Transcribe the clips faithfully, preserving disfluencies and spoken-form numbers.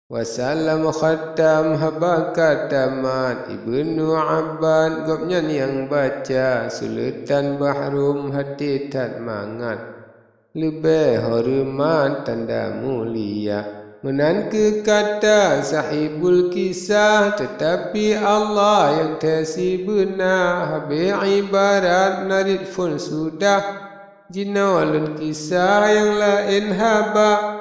Wasallam khatam haba ka tamat, Ibnu Abbad gobnyan nyang baca, Sultan Bahrum haté that mangat, leubeh horeumat tanda mulia. Meunan keuh kata sahibul kisah, teutapi Allah nyang thèe sibeuna, habéh ibarat narit phon sudah, jinoe lôn kisah nyang laén haba.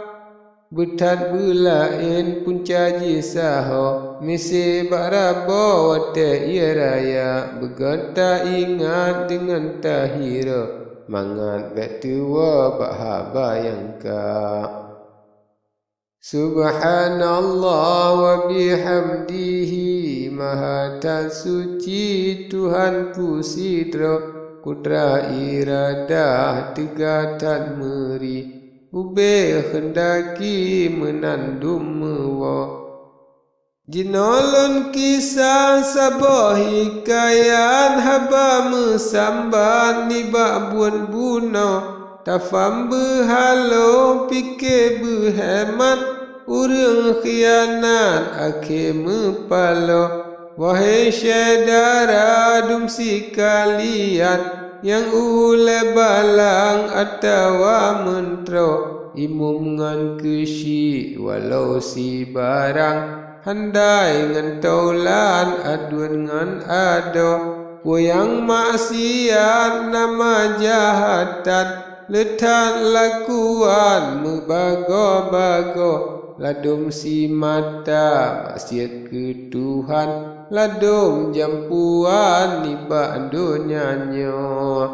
Beuthat beulaén punca jih sahoe, miseue bak raboe watèe ie raya, beugöt taingat deungon tahiro, mangat bèk tuwoe bak haba nyang ka. Subhanallah wa bihamdihi, maha that suci Tuhanku sidroe, kudrat iradah teuga that meuri. Ubé keuhendaki meunan dum meuwoe. Jinoe lôn kisah saboh hikayat haba meusambat nibak buet bunoe. Tafam beuhalo, pike beuhemat, ureuëng khianat akhé meupaloe. Wahé syedara dum sikalian, nyang ulée balang atawa meuntroe, imum ngon keusyik walau sibarang, handai ngon taulan aduen ngon adoe. Peue nyang maksiat nama jahat that, le that lakuan meubagoe-bagoe, ladôm simata maksiat keu Tuhan, ladôm jampuan nibak donya nyoe.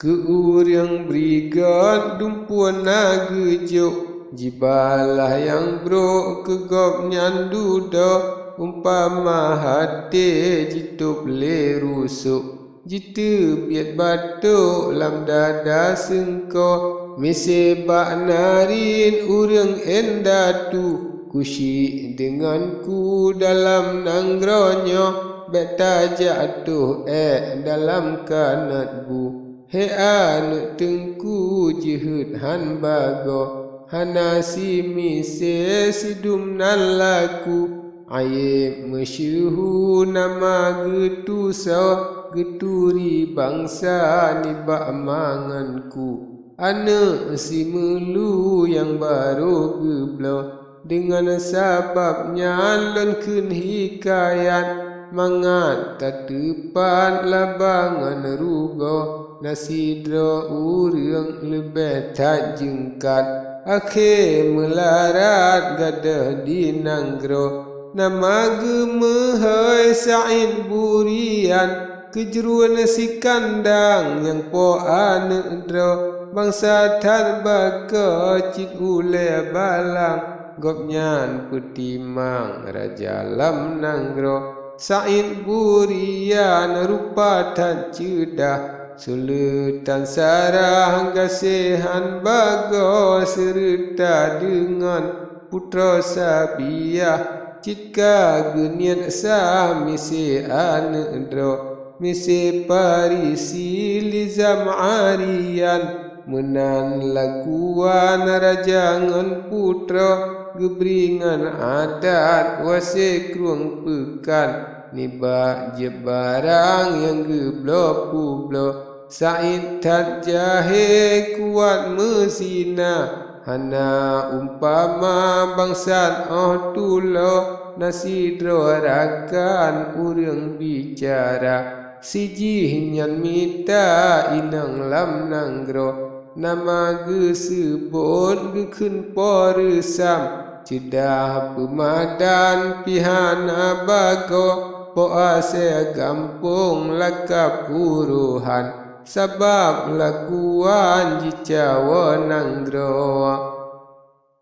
Keu ureuëng bri göt dumpeue na geujok, jibalah nyang brok keu gobnyan dudoe, umpama haté jitôb lé rusok, jiteubiet batok lam dada seungko. Miseue bak narit ureuëng indatu, keusyik deungon ku dalam nanggroe nyoe, bék tajak toh ék dalam kanot bu. Hé aneuëk teungku jeuhet han bagoe, hana simiseue sidum nan laku. Ayéb meusyeuhu nama geutusoe, geuturi bansa nibak mangan ku. Aneuëk simeulu nyang barô geubloe, deungon sabab nyan lôn kheun hikayat, mangat tateupat laba ngon rugoe. Na sidroe ureuëng leubeh that jeungkat, akhé meularat gadôh di nanggroe. Nama geumeuhôi Said Burian, keujruen sikandang nyang po aneuëk droe. Bansa that bagoe cit ulée balang, gobnyan peutimang raja lam nanggroe. Said Burian rupa that ceudah, suleutan sarah gaséhan bagoe, seureuta deungon putroe sabiah, cit ka geuniet sa miseue aneuëk droe, miseue Parisi lizam arian. Meunan lakuan raja ngon putroe, geubri ngon adat wase krueng peukan, nibak jieb barang nyang geubloe publoe. Said that jahé kuat meuzina, hana umpama bangsat óh tuloe. Na sidroe rakan ureuëng bicara, sijih nyan mita inong lam nanggroe. Nama geuseubot geukheun Po Reusam, ceudah peumadan pih hana bagoe, po asée gampông lakab Urohan, sabab lakuan jicawoe nanggroe.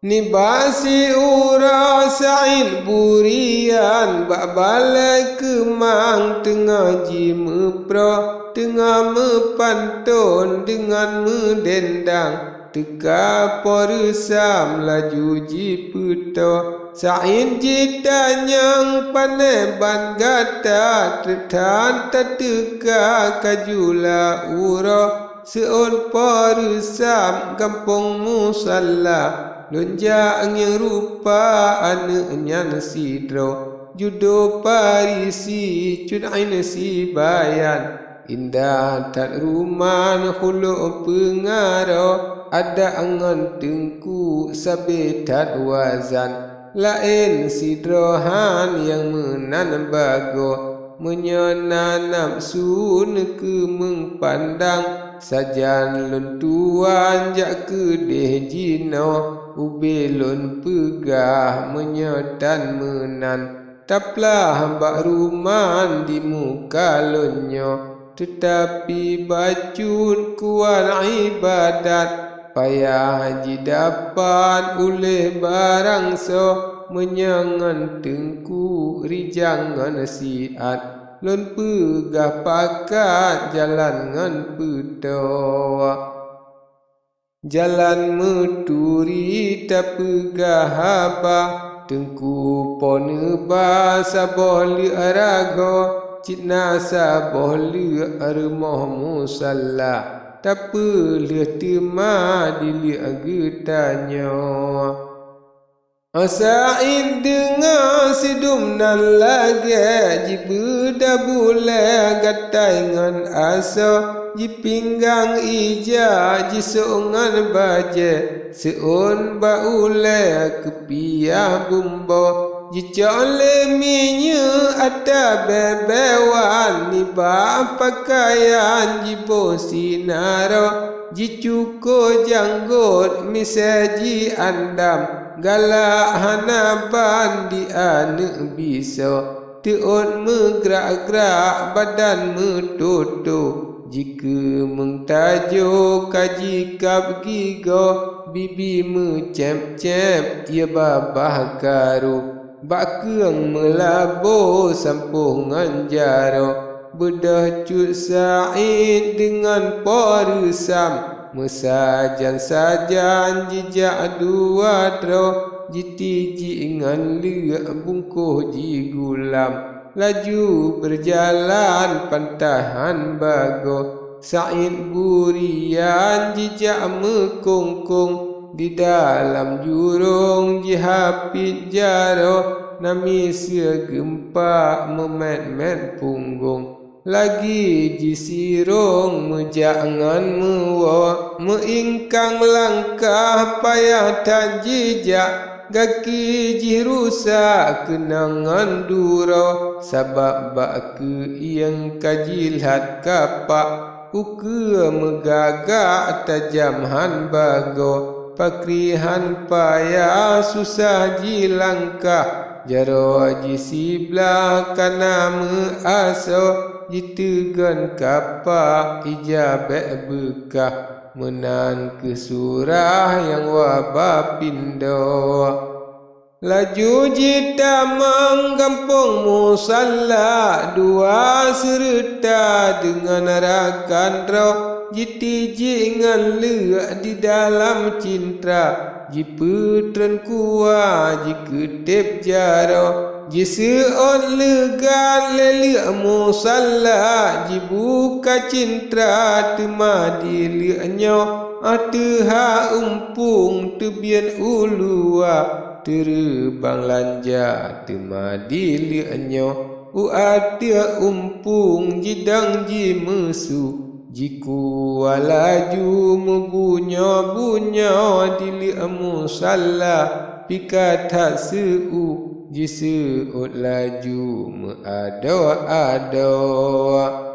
Nibak siuroe Said Burian bak balée keumang teungoh jimeuproh, teungoh meupanton deungon meudendang. Teuka Po Reusam laju jipeutoe, Said jitanyong, "Pané ban gata?" Treb that tateuka ka jula uroe, seuôt Po Reusam gampông Musalla. Lôn jak ngieng rupa aneuëk nyan sidroe, judo Farisi cut 'ain sibayan. Indah that ruman khulok peungaroe, adak ngon teungku sabe that wazan. Laén sidroe han nyang meunan bagoe, meunyoe na nafeusu neukeumeung pandang, sajan lôn tuan jak keudeh jinoe, ubé lôn peugah meunyoe tan meunan. Taplah bak ruman di muka lôn nyoe, teutapi bacut kuat iébadat, payah jidapat uléh barangsoe, meunyoe ngon teungku rijang ngon siat. Lôn peugah pakat jalan ngon peutoe. Jalan meuturi tapeugah haba, teungku po neuba saboh leuek ragoe, cit na saboh leuek rumoh musalla, tapeulheueh teuma dileuek geutanyoe. Said deungoe sidum nan lagée, jibeudôh bulée gatai ngon asoe, jipinggang ija jisok ngon bajée, seuôn bak ulée keupiah bumbo, jicok lé minyeuk ata bée-bée wan, nibak peukayan jiboh sinaroe, jicuko janggôt misée jiandam. Galak hana ban di aneuëk bisoe, teuôt meugrak-grak badan meutoto, jikeumeung tajo ka jikab gigoe, bibi meucéb-céb, ie babah karu, bak keueng meulabo sampôh ngon jaroe. Beudôh cut Said deungon po reusam, meusajan-sajan jijak dua droe, jitijik ngon leuek bungkôh jigulam, laju beujalan pantahan bagoe. Said burian jijak meukongkong, di dalam jurông jihapiet jaroe, na miseue geumpak meumét-mét punggong. Lagi jisirông meujak ngon meuwoe, meuingkang langkah payah that jijak, gaki jih rusak keunong ngon duroe, sabab bak keuieng ka jilhat kapak, ukeue meugagak tajam han bagoe, pakri han payah susah jilangkah. Jaroe jih siblah ka na meuasoe, jiteugon kapak ija bék beukah, meunan kheueh surah nyang waba pindoe. Laju jitamong gampông musalla, dua seureuta deungon rakan droe, jitijik ngon leuek di dalam cintra. Jipeutreun kuah, jikeutéb jaroe, jiseuôt leugat lé leuek musalla, jibuka cintra teuma di leuek nyoe, ah teuha umpung teubiet u luwa, teureubang lanja teuma di leuek nyoe, u ateueh umpung jidong jimeusu. Jikuah laju meubunyoe-bunyoe di leuek musalla, pika that seu, jiseuôt laju meuadoe-adoe.